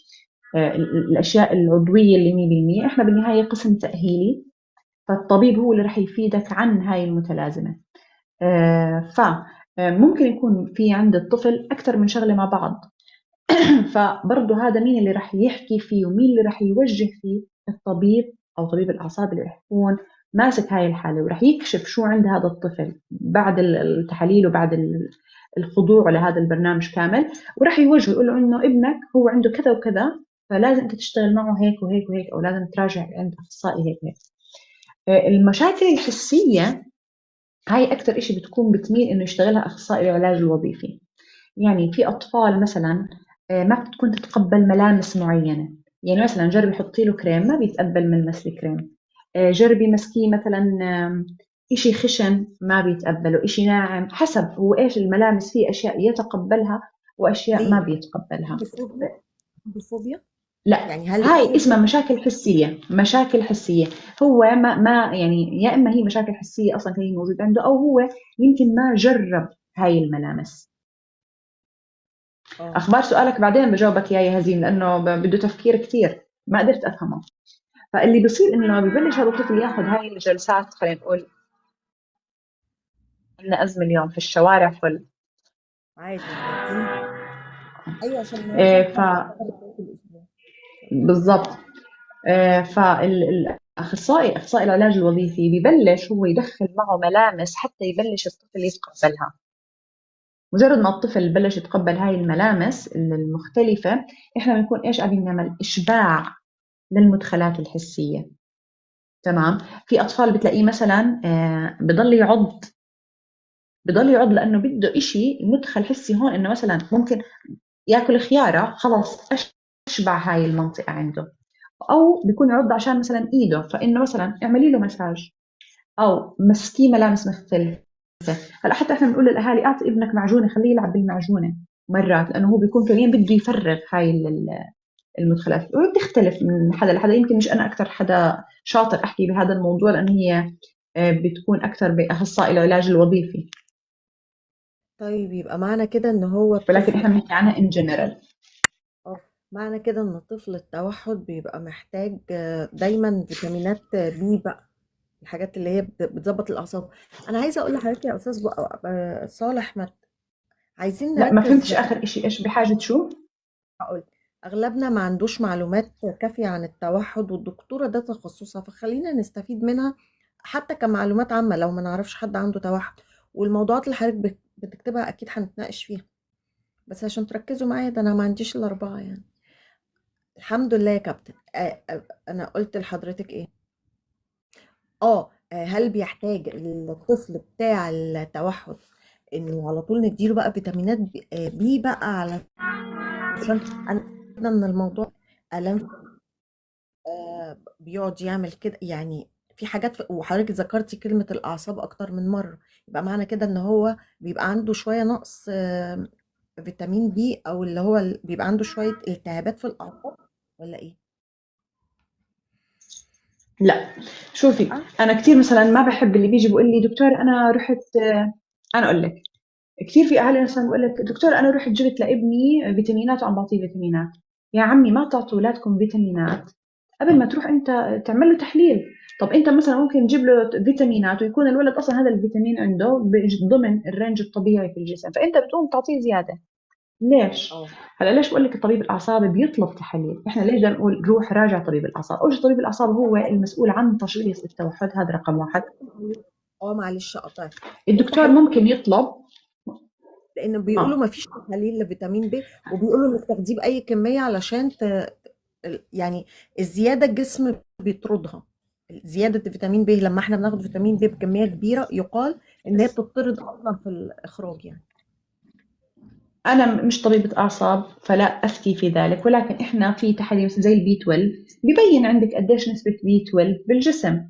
الأشياء العضوية اللي 100%. إحنا بالنهاية قسم تأهيلي، فالطبيب هو اللي رح يفيدك عن هاي المتلازمة. ممكن يكون في عند الطفل أكثر من شغلة مع بعض. فبرضه هذا مين اللي رح يحكي فيه ومين اللي رح يوجه فيه؟ الطبيب أو طبيب الأعصاب اللي رح يكون ماسك هاي الحالة، ورح يكشف شو عند هذا الطفل بعد التحاليل وبعد الخضوع لهذا البرنامج كامل، ورح يوجهه يقول له إنه ابنك هو عنده كذا وكذا، فلازم أنت تشتغل معه هيك وهيك وهيك، أو لازم تراجع عند أخصائي هيك وهيك. المشاكل الحسية هاي أكتر إشي بتكون بتميل إنه يشتغلها أخصائي العلاج الوظيفي. في أطفال مثلاً، ما بتكون تتقبل ملامس معينة، مثلاً جربي حطي له كريم ما بيتقبل ملمس الكريم، جربي مسكيه مثلاً، إشي خشن ما بيتقبله، إشي ناعم، حسب هو إيش الملامس، في أشياء يتقبلها وأشياء ما ليه؟ بيتقبلها. بفوبيا؟ بفوبيا؟ لا، هل هاي بفوبيا؟ اسمها مشاكل حسية. مشاكل حسية هو ما، ما يعني يا إما هي مشاكل حسية أصلاً هي موجودة عنده، أو هو يمكن ما جرب هاي الملامس. أخبار سؤالك بعدين بجاوبك إياه يا هزيم، لأنه بده تفكير كتير ما قدرت أفهمه. فاللي بيصير إنه لما ببلش هذا الطفل ياخذ هاي الجلسات، خلينا نقول عندنا أزمة اليوم في الشوارع فل. عادي، عادي. أيوة، عشان في الأسبوع. بالضبط. فالأخصائي، أخصائي العلاج الوظيفي ببلش هو يدخل معه ملامس حتى يبلش الطفل يتقبلها. مجرد ما الطفل بلش يتقبل هاي الملامس المختلفة، إحنا بنكون إيش قاعدين نعمل؟ إشباع للمدخلات الحسية. تمام؟ في أطفال بتلاقيه مثلاً، بضل يعض، بضل يعض لأنه بده إشي مدخل حسي هون، إنه مثلاً ممكن ياكل خيارة، خلص أشبع هاي المنطقة عنده، أو بيكون يعض عشان مثلاً إيده، فإنه مثلاً اعملي له مساج أو مسكيه ملامس مختلفة. هلا حتى إحنا بنقول للأهالي أعطي ابنك معجونة، خليه يلعب بالمعجونة مرات، لأنه هو بيكون فعلياً بده يفرغ هاي المدخلات. وبتختلف من حدا لحدا، يمكن مش أنا أكثر حدا شاطر أحكي بهذا الموضوع، لأن هي، بتكون أكثر بأخصائي العلاج الوظيفي. طيب يبقى معنى كده إن هو ولكن الطفل إحنا بنحكي عنها in general. معنى كده إن طفل التوحد بيبقى محتاج دايماً فيتامينات بي بقى. الحاجات اللي هي بتظبط الاعصاب. انا عايزه اقول لحضرتك يا استاذ صالح، ما عايزين لا ما نركز. فهمتش اخر اشي، ايش بحاجة شو؟ هقول، اغلبنا ما عندوش معلومات كافيه عن التوحد، والدكتورة ده تخصصها، فخلينا نستفيد منها حتى كمعلومات عامة لو ما نعرفش حد عنده توحد. والموضوعات اللي حضرتك بتكتبها اكيد هنتناقش فيها، بس عشان تركزوا معايا، ده انا ما عنديش الا 4 يعني. الحمد لله يا كابتن. انا قلت لحضرتك ايه؟ هل بيحتاج الطفل بتاع التوحد انه على طول نديله بقى فيتامينات بي بقى، علشان انا ان الموضوع الم، بيقعد يعمل كده يعني في حاجات، وحضرتك ذكرتي كلمة الأعصاب أكتر من مرة، يبقى معنى كده إن هو بيبقى عنده شوية نقص فيتامين بي، أو اللي هو بيبقى عنده شوية التهابات في الأعصاب، ولا إيه؟ لا شوفي، أه؟ أنا كتير مثلا ما بحب اللي بيجي بيقول لي دكتور أنا رحت، أنا أقول لك كتير في أهالي مثلا بيقول لك دكتور أنا رحت جبت لابني فيتامينات وعم بعطيه فيتامينات. يا عمي ما تعطوا أولادكم فيتامينات قبل ما تروح أنت تعمل له تحليل. طب أنت مثلا ممكن تجيب له فيتامينات ويكون الولد أصلا هذا الفيتامين عنده ضمن ال range الطبيعي في الجسم، فأنت بتقوم تعطيه زيادة. ليش؟ هلا ليش بقول لك الطبيب الأعصاب بيطلب تحاليل؟ إحنا ليش بدنا نقول روح راجع طبيب الأعصاب؟ أول شيء طبيب الأعصاب هو المسؤول عن تشخيص التوحد، هذا رقم 1. معلش أقطعك. الدكتور التحاليل ممكن يطلب، لأن بيقولوا ما فيش تحاليل لفيتامين بي، وبيقولوا إنك تاخديه بأي كمية علشان الزيادة الجسم بيطردها. زيادة فيتامين بي لما إحنا بناخد فيتامين بي بكمية كبيرة يقال إن هي بتطرد أصلاً في الإخراج يعني. أنا مش طبيبة أعصاب فلا أفتي في ذلك، ولكن إحنا في تحاليل مثلاً زي البي 12 ببين عندك قديش نسبة بي 12 بالجسم،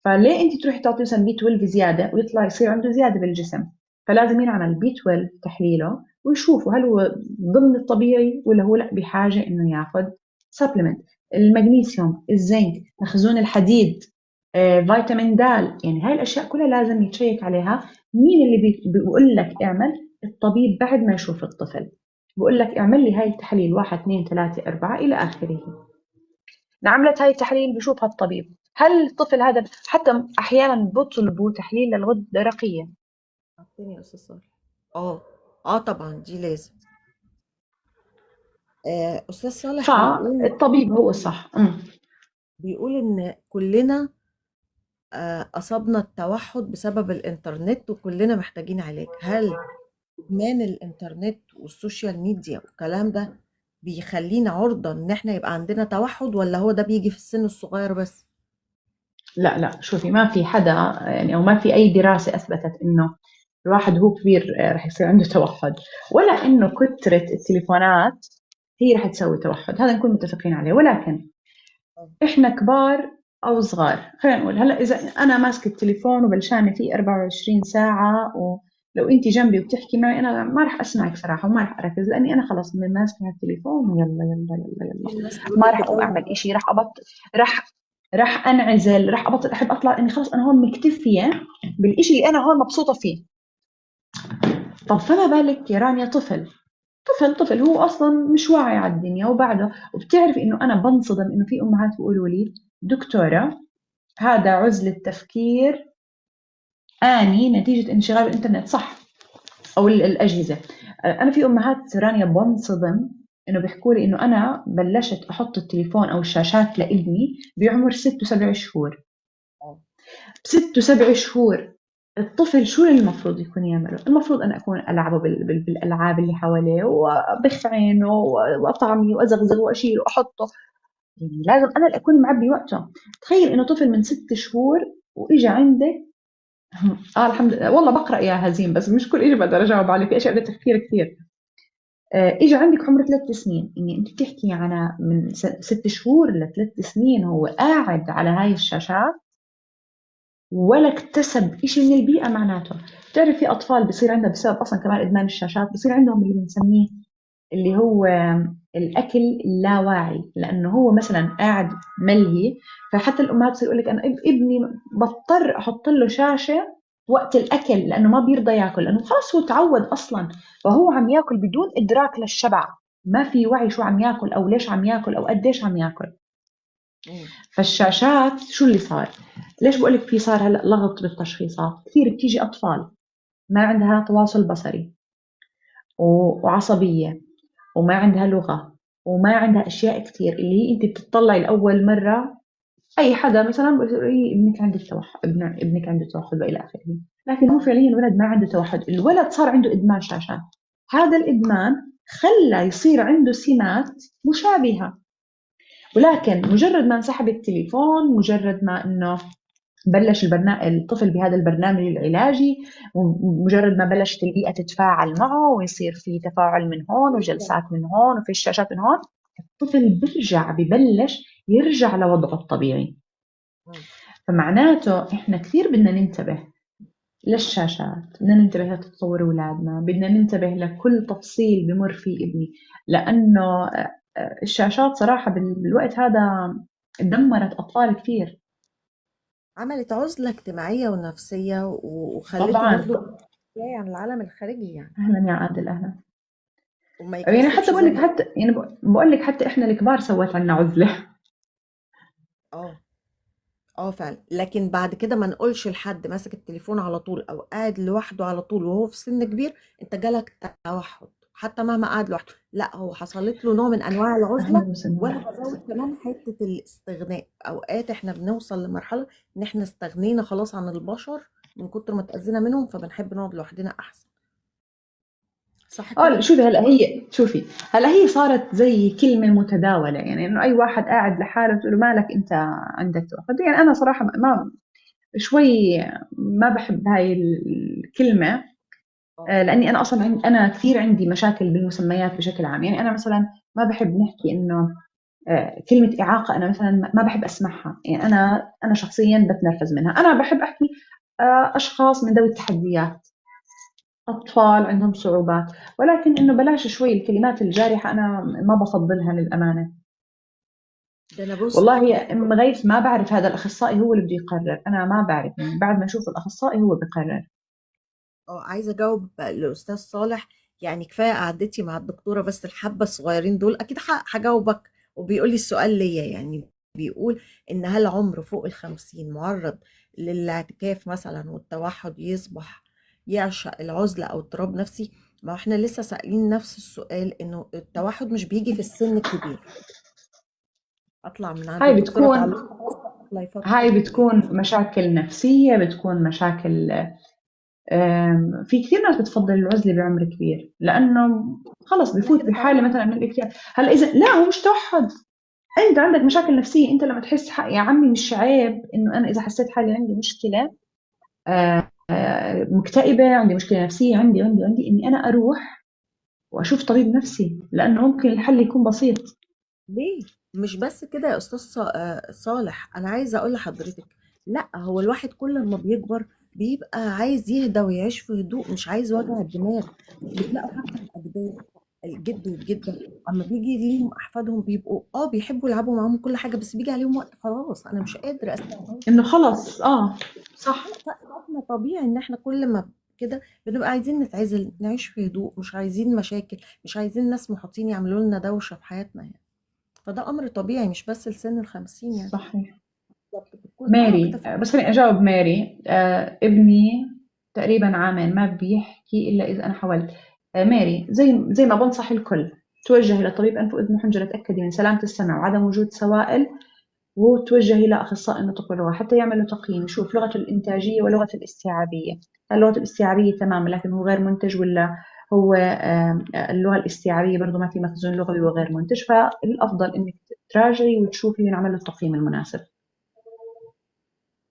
فليه أنت تروحي تعطي مثلاً بي 12 زيادة ويطلع يصير عنده زيادة بالجسم؟ فلازم ينعمل بي 12 تحليله ويشوفوا هل هو ضمن الطبيعي ولا هو لا بحاجة إنه ياخذ سبلمنت. المغنيسيوم، الزنك، مخزون الحديد، فيتامين د، هاي الأشياء كلها لازم يتشيك عليها. مين اللي بيقول لك اعمل؟ الطبيب بعد ما يشوف الطفل بقول لك اعمل لي هاي التحاليل 1 2 3 4 إلى آخره. عملت هاي التحاليل بشوفها الطبيب هل الطفل هذا، حتى أحيانا بطلبوا تحليل للغدة الدرقية. عارفين يا أستاذ صالح. طبعا دي لازم. أستاذ صالح فالطبيب هو الصح. بيقول إن كلنا أصابنا التوحد بسبب الإنترنت وكلنا محتاجين علاج. هل إدمان الإنترنت والسوشيال ميديا والكلام ده بيخلينا عرضة إن إحنا يبقى عندنا توحد، ولا هو ده بيجي في السن الصغير بس؟ لا لا شوفي، ما في حدا أو ما في أي دراسة أثبتت إنه الواحد هو كبير رح يصير عنده توحد، ولا إنه كثرة التليفونات هي رح تسوي توحد، هذا نكون متفقين عليه. ولكن إحنا كبار أو صغار، خلينا نقول هلأ إذا أنا ماسكة التليفون وبلشانة فيه 24 ساعة، ولو أنت جنبي وبتحكي معي أنا ما رح أسمعك صراحة وما رح أركز، لأني أنا خلص من ماسكة التليفون ويلا يلا يلا يلا، الناس بتقول ما لك رح أقوم بتقول أعمل إشي، رح أبطل، رح أنعزل، رح أبطل أحب أطلع، إني خلص أنا هون مكتفية بالإشي اللي أنا هون مبسوطة فيه. طب فما بالك يا رانيا طفل، طفل، طفل هو أصلاً مش واعي على الدنيا وبعده. وبتعرف إنه أنا بنصدم إنه في أمهات بيقولوا لي دكتورة هذا عزل التفكير آني نتيجة انشغال الإنترنت، صح، أو الأجهزة. أنا في أمهات رانيا بنصدم إنه بيحكوا لي إنه أنا بلشت أحط التليفون أو الشاشات لابني بعمر 6 و7 شهور. 6 و7 شهور الطفل شو اللي المفروض يكون يعمله؟ المفروض أنا أكون ألعبه بالألعاب اللي حواليه وأبخ عينه وأطعمه وأزغزغه وأشيله وأحطه، لازم أنا اللي أكون معبي وقته. تخيل إنه طفل من 6 شهور وإجا عندك، الحمد لله والله بقرأ يا هزيم، بس مش كل إشي بقدر أجاوب عليه، في أشياء بدها تفكير كثير. إجا عندك عمره 3 سنين، إني أنت بتحكي عن من 6 شهور ل3 سنين هو قاعد على هاي الشاشات ولا اكتسب إشي من البيئة. معناته بتعرف في أطفال بصير عندها بسبب أصلاً كمان إدمان الشاشات بصير عندهم اللي بنسميه اللي هو الأكل اللاواعي، لأنه هو مثلاً قاعد ملهي، فحتى الأمهات بتصير يقول لك أنا ابني بضطر أحط له شاشة وقت الأكل لأنه ما بيرضى ياكل، لأنه خلاص هو تعود أصلاً، فهو عم ياكل بدون إدراك للشبع، ما في وعي شو عم ياكل أو ليش عم ياكل أو قديش عم ياكل. فالشاشات شو اللي صار؟ ليش بقول لك في صار هلا لغط بالتشخيصات؟ كثير بتيجي اطفال ما عندها تواصل بصري وعصبيه وما عندها لغة وما عندها اشياء كثير، اللي هي انت بتطلعي لاول مرة اي حدا مثلا بقول ابنك عنده توحد، ابنك عنده توحد والى اخره، لكن هو فعليا الولد ما عنده توحد، الولد صار عنده ادمان شاشات. هذا الادمان خلى يصير عنده سمات مشابهة، ولكن مجرد ما انسحب التليفون، مجرد ما انه بلش الطفل بهذا البرنامج العلاجي، مجرد ما بلشت البيئة تتفاعل معه ويصير في تفاعل من هون وجلسات من هون وفي الشاشات من هون، الطفل بيرجع ببلش يرجع لوضعه الطبيعي. فمعناته احنا كثير بدنا ننتبه للشاشات، بدنا ننتبه لتطور اولادنا، بدنا ننتبه لكل تفصيل بمر فيه ابني، لانه الشاشات صراحة بالوقت هذا دمرت اطفال كثير، عملت عزلة اجتماعية ونفسية وخلته طبعا برضه عن العالم الخارجي يعني. اهلا يا عادل، اهلا. وما يعني حتى يكتسبش بقول زي لك ما حتى يعني بقول لك حتى احنا الكبار سوت عنا عزلة. اه فعلا. لكن بعد كده ما نقولش لحد ماسك التليفون على طول او قاعد لوحده على طول وهو في سن كبير انت جالك توحد، حتى مهما قعد لوحده، لا هو حصلت له نوع من انواع العزلة. اهلا وسهلا. وانا بزود كمان حتة الاستغناء، اوقات احنا بنوصل لمرحلة ان احنا استغنينا خلاص عن البشر من كتر ما اتاذينا منهم، فبنحب نقعد لوحدنا احسن. صح كده؟ شوفي هلا هي، شوفي هلا هي صارت زي كلمة متداولة، يعني إنه أي واحد قاعد لحاله بتقول له مالك أنت عندك توحد. يعني أنا صراحة ما شوي ما بحب هاي الكلمة، لأني أنا أصلاً أنا كثير عندي مشاكل بالمسميات بشكل عام. يعني أنا مثلاً ما بحب نحكي إنه، كلمة إعاقة، أنا مثلاً ما بحب أسمعها، يعني أنا شخصياً بتنرفز منها. أنا بحب أحكي، أشخاص من ذوي التحديات، أطفال عندهم صعوبات، ولكن إنه بلاش شوي الكلمات الجارحة، أنا ما بفضلها للأمانة. ده أنا بص والله يا أم غيث ما بعرف، هذا الأخصائي هو اللي بده يقرر، أنا ما بعرف، يعني بعد ما أشوف الأخصائي هو بيقرر. عايزة أجاوب الأستاذ صالح، يعني كفاية قعدتي مع الدكتورة بس الحبة الصغيرين دول أكيد هجاوبك. وبيقول لي السؤال ليا، يعني بيقول إن هل عمر فوق 50 معرض للاعتكاف مثلا والتوحد يصبح يعشق العزلة أو اضطراب نفسي؟ ما احنا لسه سائلين نفس السؤال، إنه التوحد مش بيجي في السن الكبير. أطلع من عند الدكتورة تعليق لايفات هاي كتير. بتكون مشاكل نفسية، بتكون مشاكل، في كثير ناس بتفضل العزلة بعمر كبير لأنه خلص بفوت كده بحالة توحد. مثلاً من الاكتئاب. هلا إذا لا هو مش توحد، أنت عندك مشاكل نفسية، أنت لما تحس حق يا عمي مش عيب إنه أنا إذا حسيت حالي عندي مشكلة، مكتئبة، عندي مشكلة نفسية، عندي، عندي، عندي، إني أنا أروح وأشوف طبيب نفسي، لأنه ممكن الحل يكون بسيط. ليه؟ مش بس كده يا أستاذ صالح، أنا عايزة أقول لحضرتك لا، هو الواحد كل ما بيكبر بيبقى عايز يهدى ويعيش في هدوء، مش عايز وجع الدماغ. بتلاقوا حتى الأجداد، الجد والجدة، أما بيجي ليهم أحفادهم بيبقوا بيحبوا يلعبوا معاهم كل حاجة، بس بيجي عليهم وقت خلاص أنا مش قادر أستوعب إنه خلص. صح. فإحنا طبيعي إن إحنا كل ما كده بنبقى عايزين نتعزل، نعيش في هدوء، مش عايزين مشاكل، مش عايزين ناس محاطين يعملوا لنا دوشة في حياتنا. فده أمر طبيعي مش بس لسن 50 يعني. صحيح. بالظبط، بتكون ماري، كده في بس خليني أجاوب ماري. ابني تقريباً عامين ما بيحكي إلا إذا أنا حاولت. ماري، زي ما بنصح الكل، توجهي لطبيب أنف وأذن وحنجرة، تأكدي من سلامة السمع وعدم وجود سوائل، وتوجهي لأخصائي النطق واللغة حتى يعمل له تقييم، يشوف لغته الإنتاجية ولغته الاستيعابية. اللغة الاستيعابية تمام، لكن هو غير منتج، ولا هو، اللغة الاستيعابية برضو ما في مخزون لغوي وغير منتج، فالأفضل إنك تراجعي وتشوفي وينعمل له التقييم المناسب.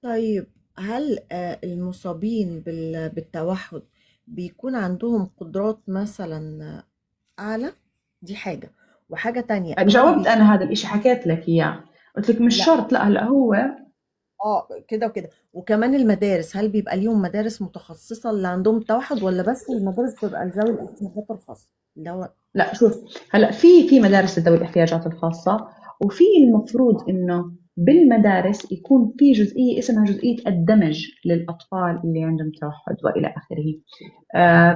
طيب هل المصابين بالتوحد بيكون عندهم قدرات مثلا أعلى؟ دي حاجة. وحاجة تانية، هل جاوبت بيكون أنا هذا الإشي، حكيت لك إياه، قلت لك مش لا. شرط، لا هلا هو كده وكده. وكمان المدارس، هل بيبقى ليهم مدارس متخصصة اللي عندهم التوحد، ولا بس المدارس بتبقى لذوي الاحتياجات الخاصة؟ اللي هو لا شوف هلا في مدارس لذوي الاحتياجات الخاصة، وفي المفروض إنه بالمدارس يكون في جزئية اسمها جزئية الدمج للأطفال اللي عندهم توحد وإلى آخره.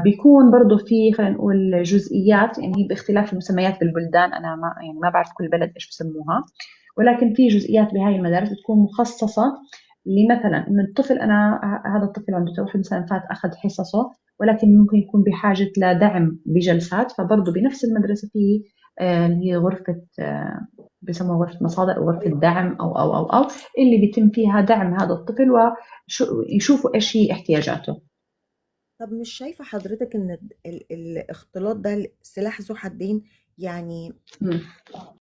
بيكون برضو في خلينا نقول جزئيات، يعني هي باختلاف المسميات بالبلدان، أنا ما بعرف كل بلد إيش بسموها، ولكن في جزئيات بهاي المدارس بتكون مخصصة لمثلا إنه الطفل، أنا هذا الطفل عنده توحد مثلا، فات أخذ حصصه، ولكن ممكن يكون بحاجة لدعم بجلسات، فبرضه بنفس المدرسة في اللي هي غرفة، بيسموها غرفة مصادر أو غرفة دعم أو اللي بيتم فيها دعم هذا الطفل ويشوفوا إيش هي احتياجاته. طب مش شايفة حضرتك إن الاختلاط ده سلاح ذو حدين؟ يعني